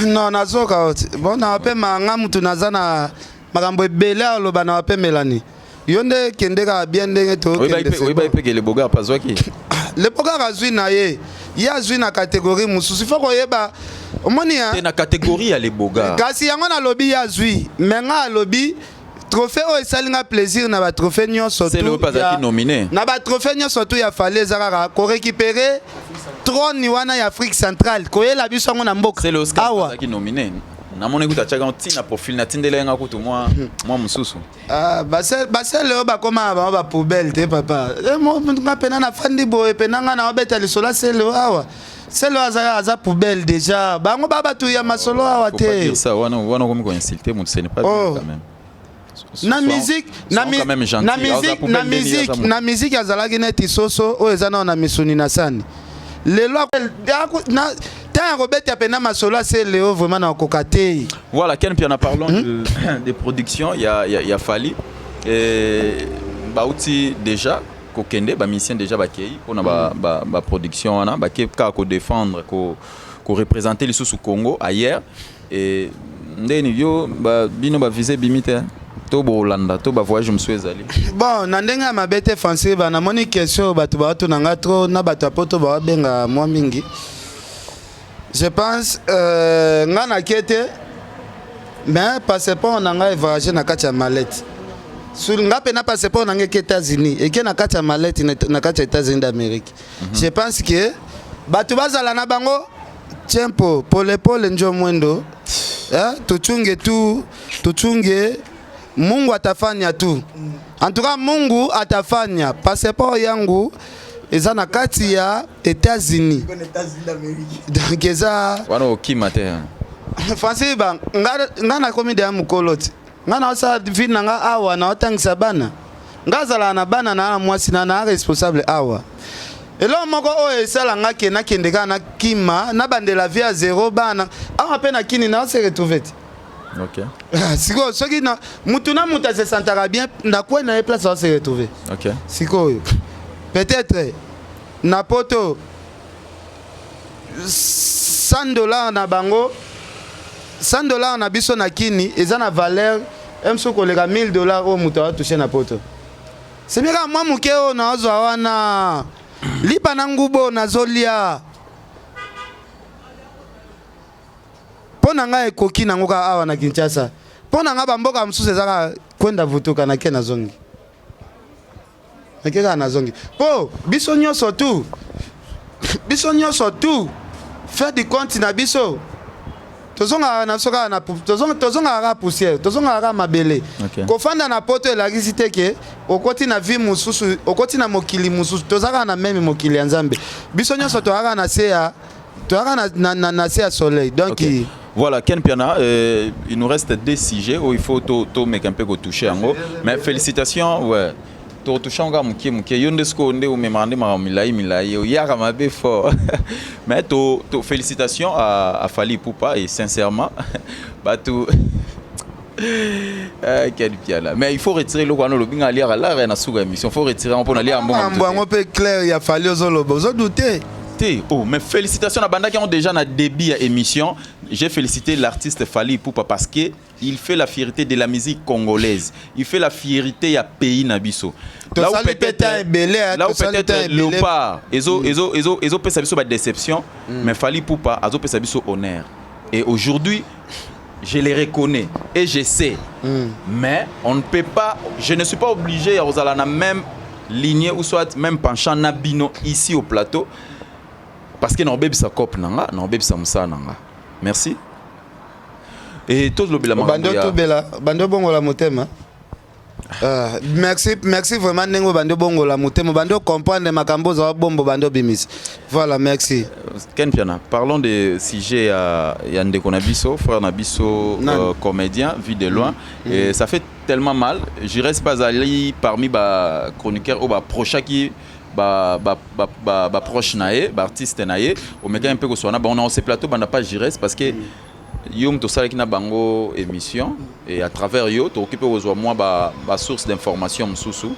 Non, nazoka bon, na wapema nga mutu naza na makambo ebele aloba na wapemelani. Yo nde kende kaka bien ndenge tokende. Oyeba mpe ke le Bogart azwaki. Le Bogart azwi na ye, ye azwi na catégorie mosusu, il faut koyeba, omoni. Te, na catégorie ya le Bogart. Kasi yango nalobi, ye azwi, me nga alobi trophée oyo esali nga plaisir na batrophée nyonso. Na batrophée nyonso tu ya Fali, eza kaka korécupérer trône wana ya Afrique centrale, koyela biso yango na mboka. Awa. Namoni kutu atiaka yango ntina profil, natindela ye nga kutu mwa mosusu. Ah, basele oyo bakóma na bango bapoubelle te, papa. Eh, nga mpena nafandi boye, mpena nga na obeta lisolo ya sele oyo awa. Sele oyo aza poubelle déjà. Bango ba bato ya masolo awa Faut pas te. dire ça. Wana okomi koinsulte moto, ce n'est pas bien Oh. quand même. Na musique, na musique, na musique azalaki neti soso oyo eza nao na misuni na sani. Lelo ntango ya kobeta mpena masolo asele oyo, vraiment nakokoka te. Voilà, Ken Piana, parlons de production. Il y a Fally. Et bauti déjà, kokende, ba musicien déjà bakei pour ba production wana, bakei kaka ko défendre, ko représenter lisusu Congo ailleurs. Et ndeni yo ba bino ba visa ebimi te, to bolanda to ba voyage mosusu ezali? Bon, na ndenge ya mabe te, Francis. Ba namoni question oyo bato baotuna nga trop, na bato ya poto baobenga mwa mingi. Je pense nga nakie te, mais passeport na ngai evoyage na kati ya mallette. Sur nga mpe na passeport na ngai eke États-Unis, eke na kati ya mallette, na kati ya États-Unis d'Amérique. Je pense que bato bazala na bango tiempo, polepole njo mwendo, eh, tuchunge tu, tuchunge. Mungu atafanya tu. En tout cas, Mungu atafanya. Passeport yangu eza na kati ya États-Unis, donc eza Wana okima te? Francis, ba nga nakomi deya mokolo ti nga naosala vie na nga awa, naotangisa bana. Nga azalaka na bana na mwasi na responsable awa. Eloko moko oyo esala nga ke nakende kaka, nakima, nabandela vie ya zéro. Bana awa mpe nakini naose retrouve ti. Sikoyo soki na mutu na mutu asesantaka bien na kwe na ye, place aose retrouve. Sikoyo peut-être na poto 100 $ na bango, 100 $ na biso na kini eza na valeur mosusu koleka 1000 $ oyo moto aotouche na poto. Semi kaka mwa moke oyo naozwa wana, lipa na nguba oyo nazolia, mpo na ngai ekoki nango kaka awa na Kinshasa. Mpo na ngai bamboka mosusu eza kaka kwenda vutuka, nake nazongi, nake kaka nazongi. Mpo biso nyonso tu, biso nyonso tu, fin du compte na biso tozongaka na biso kaka na tozongaka kaka poussière, tozongaka kaka mabele. Kofanda na poto elakisi te ke okoti na vie mosusu, okoti na mokili mosusu. Toza kaka na même mokili ya Nzambe. Biso nyonso toza kaka na se ya, toza kaka na se ya soleil, donc. Voilà, Ken Piana, il nous reste deux sujets où il faut tout mettre un peu toucher en gros. Mais félicitations, ouais. To toucher encore mukie mukie. Yo nde sko nde omemaka nde makambo milai milai. Oyaka mabe fort. Mais to félicitations à Fally Ipupa et sincèrement, bato Ken Piana. Mais il faut retirer le kwano lobinga aliaka la na suka émission. Il faut retirer on pona lia mbongo. Makambo yango mpe clair ya Fally, ozoloba, ozodute. Te. Oh, mais félicitations à banda qui ont déjà na début à émission. J'ai félicité l'artiste Fally Ipupa parce que il fait la fierté de la musique congolaise. Il fait la fierté ya pays na biso. Là où peut-être là où peut-être Léopard, ezo pesa biso ba déception, mais Fally Ipupa azo pesa biso honneur. Et aujourd'hui, je les reconnais et je sais. Mais on ne peut pas, je ne suis pas obligé à la même lignée ou soit même penchant na bino ici au plateau parce que naobebisa cope na nga, naobebisa mosala na nga. Merci. Et tozolobela Bandi otobela, bandi obongola motema. Merci, merci vraiment ndenge obandi obongola motema, obandi ocomprendre makambo ozala bombo, bandi obimisa. Voilà, merci. Ken Piana, parlons de sujet ya ndeko na biso, frère na biso, comédien Vue de Loin. Et ça fait tellement mal. Je reste pas allé parmi ba chroniqueur ou ba proche qui ba proche na ye, ba artiste na ye, omeka un peu koswana ba on a ce plateau banda pas Jires parce que yo moto osalaki na bango émission et à travers yo tokoki mpe kozwa mwa ba source d'information mosusu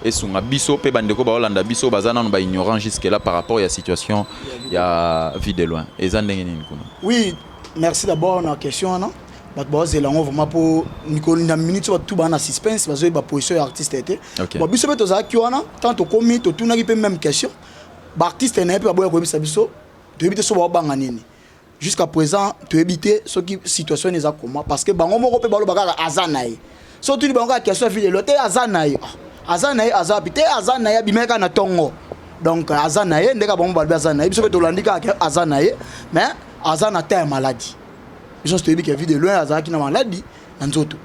esunga biso mpe bandeko baolanda biso baza nano baignorant jusque là par rapport ya situation ya Vue de Loin. Eza ndenge nini kuna? Oui, merci d'abord na question wana. Bato bazozela yango vraiment mpo mikolo na minute oyo bato baa na suspense, bazoyeba position ya artiste te. Bon, biso mpe tozalaki wana. Tant tokomi, totunaki mpe même question. Baartiste na ye mpe baboya koyebisa biso. Toyebi te so baobanga nini. Jusqu'à présent toyebi te soki situation eza comment, parce que bango moko mpe baloba kaka aza na ye. So tuni bango kaka question ya lelo te, aza na ye, aza na ye, aza wapi te, aza na ye, abimaki kaka na ntongo, donc aza na ye. Ndeka bango balobi aza na ye, biso mpe tolandi kaka aza na ye, mais aza na temps ya maladie. Biso nyonso toyebi ke Vue de Loin azalaki na maladi na nzoto,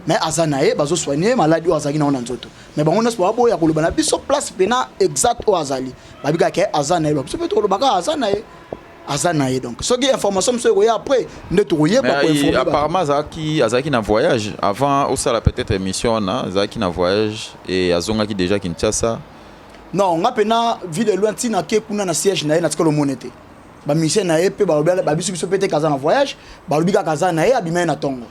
mais aza na ye, bazosoigne maladi oyo azalaki nango na nzoto. Mais bango nyonso baboya koloba na biso place mpena exact oyo azali. Babi kaka ke aza na ye. Biso mpe tokoloba kaka aza na ye, aza na ye. Donc soki information mosusu ekoya après nde tokoyeba. Koinforme. Apparemment azalaki na voyage avant osala peut-être émission wana. Azalaki na voyage et azongaki déjà Kinshasa. Non, nga mpena Vue de Loin, ntina ke kuna na siège na ye, natikala omone te. Bamusicien na ye mpe balobi, babiso biso mpe te kaza na voyage. Balobi kaka aza na ye, abima ye na ntongo.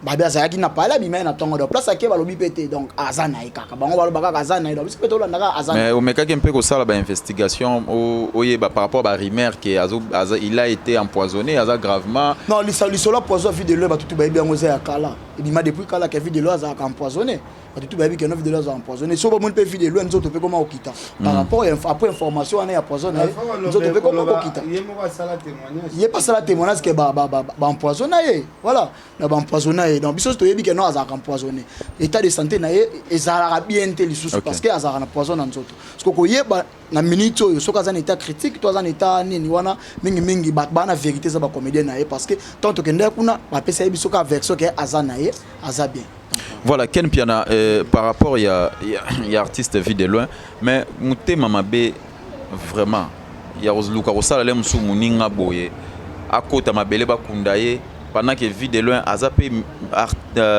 Babi azalaki na pale, abima ye na ntongo. Donc place ake, balobi mpe te. Donc aza na ye kaka, bango baloba kaka aza na ye. Donc biso mpe tolanda kaka aza. Mais omekaki mpe kosala bainvestigation, oyeba par rapport barumeur ke il a été empoisonné, aza gravement? Non, lisolo ya poison, Vue de Loin, bato tu bayebi yango, eza ya kala, ebima depuis kala ke Vue de Loin azalaka empoisonné. Bato tu bayebi ke no, Vue de Loin azalaka empoisonné. So bomoni mpe Vue de Loin, nzoto mpe koma kokita par rapport ya après information wana ya poison na ye, nzoto mpe koma kokita. Ye moko asala témoignage. Ye mpe asala témoignage ke baempoisonne ye. Voilà, na baempoisonne ye. Donc biso toyebi ke no, azalaka empoisonné, état de santé na ye ezalaka bien te lisusu parce que azalaka na poison na nzoto. Parce que koyeba na minute oyo soki aza na état critique to aza na état nini wana, mingimingi bato baa na vérité eza bacomédien na ye, parce que tant tokendeki kuna, bapesa ye biso kaka version ke aza na ye, aza bien. Voilà, Ken Piana, par rapport il y a artiste Vue de Loin, mais mutema mabe vraiment ya koluka kosala le mosusu moninga boye akota mabele, bakunda ye, pendant que Vue de Loin aza mpe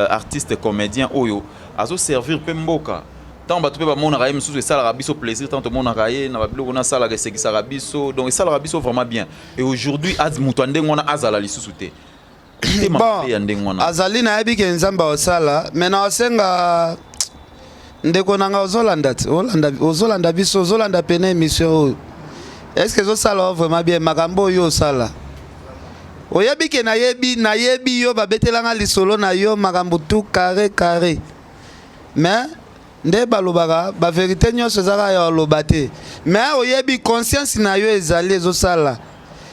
artiste comédien oyo azoservir mpe mboka. Ntango bato mpe bamonaka ye mosusu, esalaka biso plaisir. Ntango tomonaka ye na babiloko na asalaka, esekisaka biso, donc esalaka biso vraiment bien. Et aujourd'hui moto ya ndenge wana azala lisusu te. Motema mabe ya ndenge wana. Azali, nayebi ke Nzambe osala, me na osenga ndeko na nga ozolanda te, ozolanda biso, ozolanda pene émission oyo, est ce que ezosala o vraiment bien makambo oyo osala? Oyebi ke nayebi yo, babetelanga lisolo na yo, makambo tout carré carré. Mais nde balobaka bavérité nyonso eza kaka ya oloba te. Mais oyebi conscience na yo ezali ezosala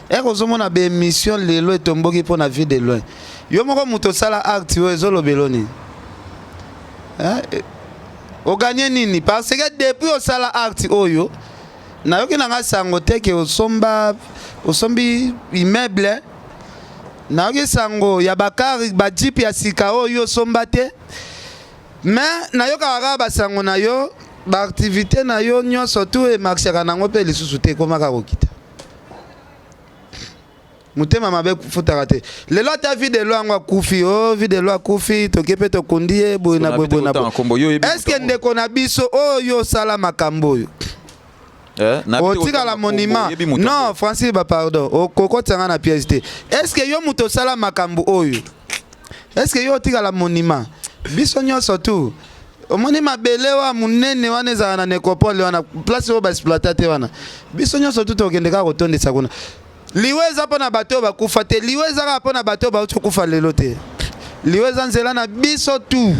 ere ozomona baémission lelo etomboki mpo na Vue de Loin. Yo moko moto osala acte oyo, ezolobelo nini? Eh, oganye nini? Parce que depuis osala acte oyo, nayoki na nga sango te ke osomba, osombi immeuble. Nayoki sango ya bacar, bajeep ya sika oyo osomba te. Mais nayokaka kaka basango na yo, baactivité na yo nyonso tu emarchaka nango mpe lisusu te, ekomaka kokita. Motema mabe futaka te. Lelo ata Vue de Loin yango akufi, o Vue de Loin akufi, toke mpe tokundi ye boye na boye, boye na boye. Est ce que ndeko na biso oyo osala makambo oyo otikala monument? Non, Francis ba, pardon, okokotanga na piège te. Est ce que yo moto osala makambo oyo, est ce que yo otikala monument? Biso nyonso tu omoni mabele wa monene wana ezala na nécropole wana, place oyo baexploita te wana. Biso nyonso tu tokende kaka kotondisa kuna. Liwa eza mpo na bato oyo bakufa te, liwa eza kaka mpo na bato oyo bauti kokufa lelo te. Liwa eza nzela na biso tu.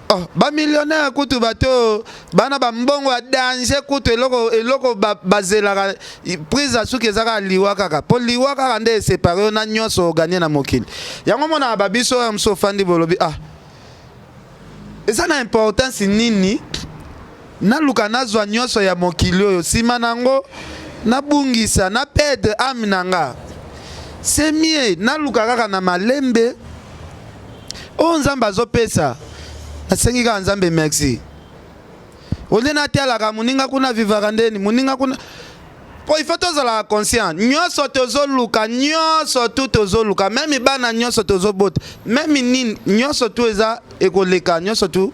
Oh, bamillionnaire kutu, bato oyo bana bambongo ya danger kutu, eloko bazelaka prise ya suki eza kaka liwa kaka, mpo liwa kaka nde esepare yo na nyonso oganye na mokili. Yango monaka babiso oyo mosu ofandi, bolobi: "Ah, eza na importance nini naluka nazwa nyonso ya mokili oyo, nsima nango nabungisa, na perdre âme na nga?" C'est mieux naluka kaka na malembe oyo Nzambe azopesa. Nasengi kaka Nzambe merci. Olie natialaka moninga kuna, vivaka ndeni moninga kuna, po il faut tozalaka conscient. Nyonso tozoluka, nyonso tu tozoluka, même bana nyonso tozobota, même nini nyonso tu eza ekoleka. Nyonso tu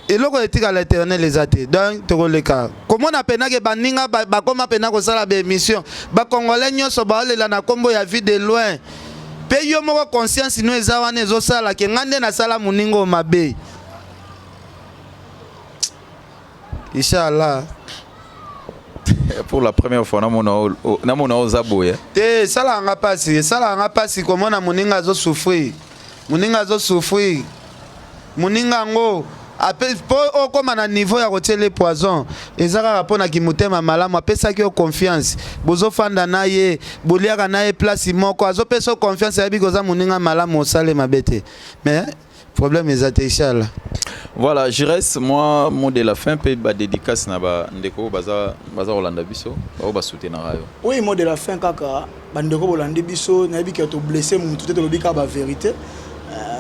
eloko etikala éternel eza te. Donc tokoleka komona mpenake baninga bakóma mpena kosala baémission, bacongolais nyonso baolela na nkombo ya Vue de Loin. Mpe yo moko conscience no eza wana, ezosala ke ngai nde nasala moninga oyo mabe. Inchallah. Pour la première fois namona oza boye. Te, esalaka nga mpasi, esalaka nga mpasi komona moninga azosouffrir, moninga azosouffrir, moninga yango mpo okóma na niveau ya kotiela poison. Eza kaka mpo na kimotema malamu. Apesaki yo confiance, bozofanda na ye, boliaka na ye place moko, azopesa yo confiance, ayebi koza moninga malamu, osale mabe te. Mais Problème eza te, inchallah. Voilà, je reste moi, mot de la fin mpe badédicace na bandeko baza baza kolanda biso, bao basoutenaka yo. Oui, mot de la fin kaka, bandeko bolandi biso, nayebi ke toblesse mutu te, tolobi kaka bavérité.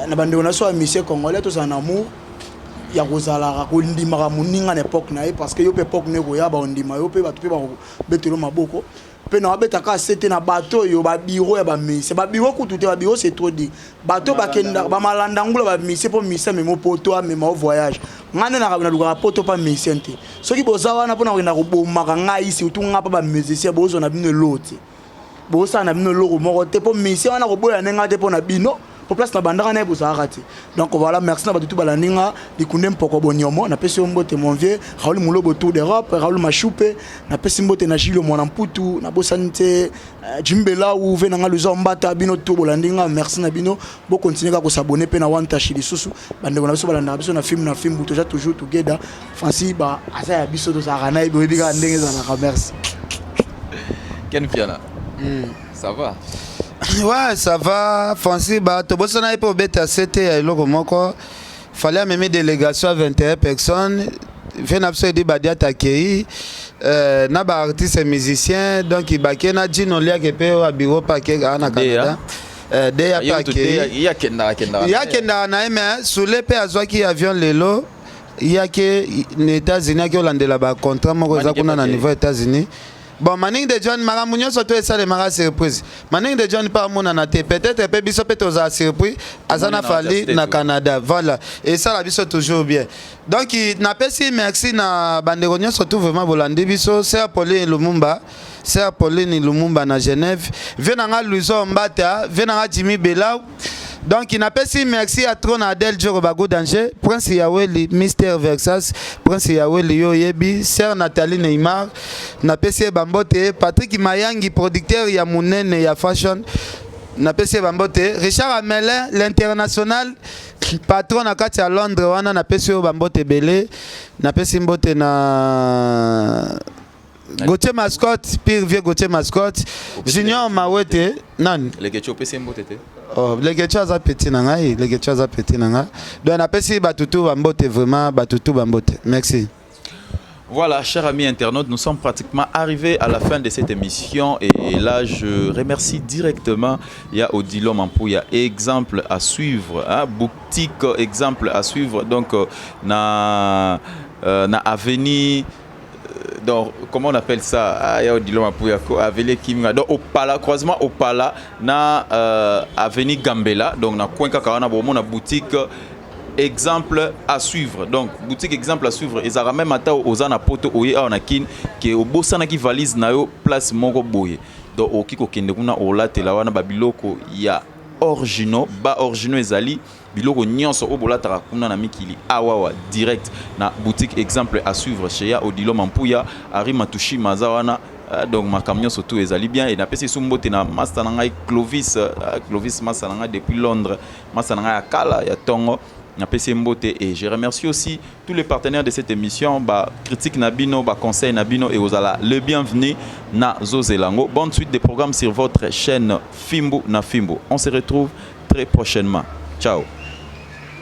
Na bandeko na biso ya musicien congolais, tozala na amour ya kozalaka kondimaka moninga na époque na ye, parce que yo mpe époque na ekoya, baondima yo mpe, bato mpe bakobetelo maboko mpe na babetaka se te. Na bato oyo babiro ya bamusicien, babiro kutu te, babiro c'est trop dit, bato bakendaka bamalanda ngula bamusicien mpo musicien amema poto, amema o voyage. Ngai nde nalukaka poto mpa musicien te. Soki boza wana mpona kokenda kobomaka ngai, surtout ngai mpa bamusicien, bozwa na bino eloko te, bosala na bino eloko moko te, mpo musicien wana koboya nde ngai te mpo na bino, po place na bandaka na ye bozalaka te. Donc voilà, merci na bato tu balandi nga. Likunde mpoko boniomo, napesi yo mbote, mon vieux Raoul Mulobo, Tour d'Europe, Raoul Mashupe, napesi mbote na Gilio Mwana Mputu, nabosani te Jimbelau ve nanga Luza Mbata. Bino to bolandi nga, merci na bino. Bokontinue kaka kosabone mpe na Wantashi. Lisusu bandeko na biso balandaka biso na film na film, toza toujours together. Francis ba aza ya biso, tozalaka na ye, boyebi kaka ndenge ezalaka. Merci. Ken Piana, ça va? Ouais, ça va. Francis ba, tobosana ye mpe obeta sete ya eloko moko. Fallait amemi délégation ya 21 personnes. Ve na biso edi badiata akei na baartiste musicien, donc bake na Jino Liake mpe oyo abiro mpe ake aa na Canada. Deya mpe akei. Ye akendaka akendaka. Ye akendaka na ye, mais Sule mpe azwaki avion lelo, yake na États-Unis, aki olandela bacontrat moko eza kuna na niveau États-Unis. Bon, Maningi de John, makambo nyonso to esalemaka surprise. Maningi de John mpe amonana te, peut-être mpe biso mpe tozala surpris, aza na Fali na Canada. Voilà, esala biso toujours bien. Donc napesi merci na bandeko nyonso tout vraiment bolandi biso. Sœur Pauline Lumumba, sœur Pauline Lumumba na Genève, vie na nga Luizo Mbata, vie na nga Jimmy Belau. Donc napesi merci à trop na Adel Djoro Bago Danger, Prince Yaweli, Mister Versas, Prince Yaweli yo yebi, sœur Nathalie Neymar, napesi ye bambote. Patrick Mayangi, producteur ya monene ya fashion, napesi ye bambote. Richard Amelin, l'international patron na kati ya Londres wana, napesi oyo bambote ebele. Napesi mbote na Gauthier Mascotte, pire vieux Gauthier Mascotte, Junior Mawete, nani? Lekechi, opesi mbote te? Oh, Lekechi aza petit na ngai, Lekechi aza petit na ngai. Donc napesi bato tu bambote, vraiment bato tu bambote. Merci. Voilà, chers amis internautes, nous sommes pratiquement arrivés à la fin de cette émission. Et là, je remercie directement, il y a Odilon Mampou, il y a exemple à suivre, hein, boutique exemple à suivre. Donc, na avenue, donc, comment on appelle ça? Ah, il y a Odilon Mampou, il y a avenue Kimga. Donc, au Pala, croisement au Pala, na avenue Gambela. Donc, na coin kaka wana, bon, na boutique exemple à suivre. Donc boutique exemple à suivre ezalaka même ata oza na poto, oye awa na Kine ke obosanaki valise na yo place moko boye, donc okoki kokende kuna, olatela wana babiloko ya originaux, ba originaux ezali biloko nyonso oyo bolataka kuna na mikili awawa, direct na boutique exemple à suivre chez ya Odilo Mampuya. Ari Matushima aza wana. Donc makambo nyonso tu ezali bien. E napesi esu mbote na master na ngai Clovis, Clovis, master na ngai depuis Londres, master na ngai ya kala ya ntongo, napesi ye mbote. Et je remercie aussi tous les partenaires de cette émission. Ba critique na bino, ba conseil na bino et ozala le bienvenu na zozelango. Bonne suite des programmes sur votre chaîne Fimbu na Fimbu. On se retrouve très prochainement. Ciao.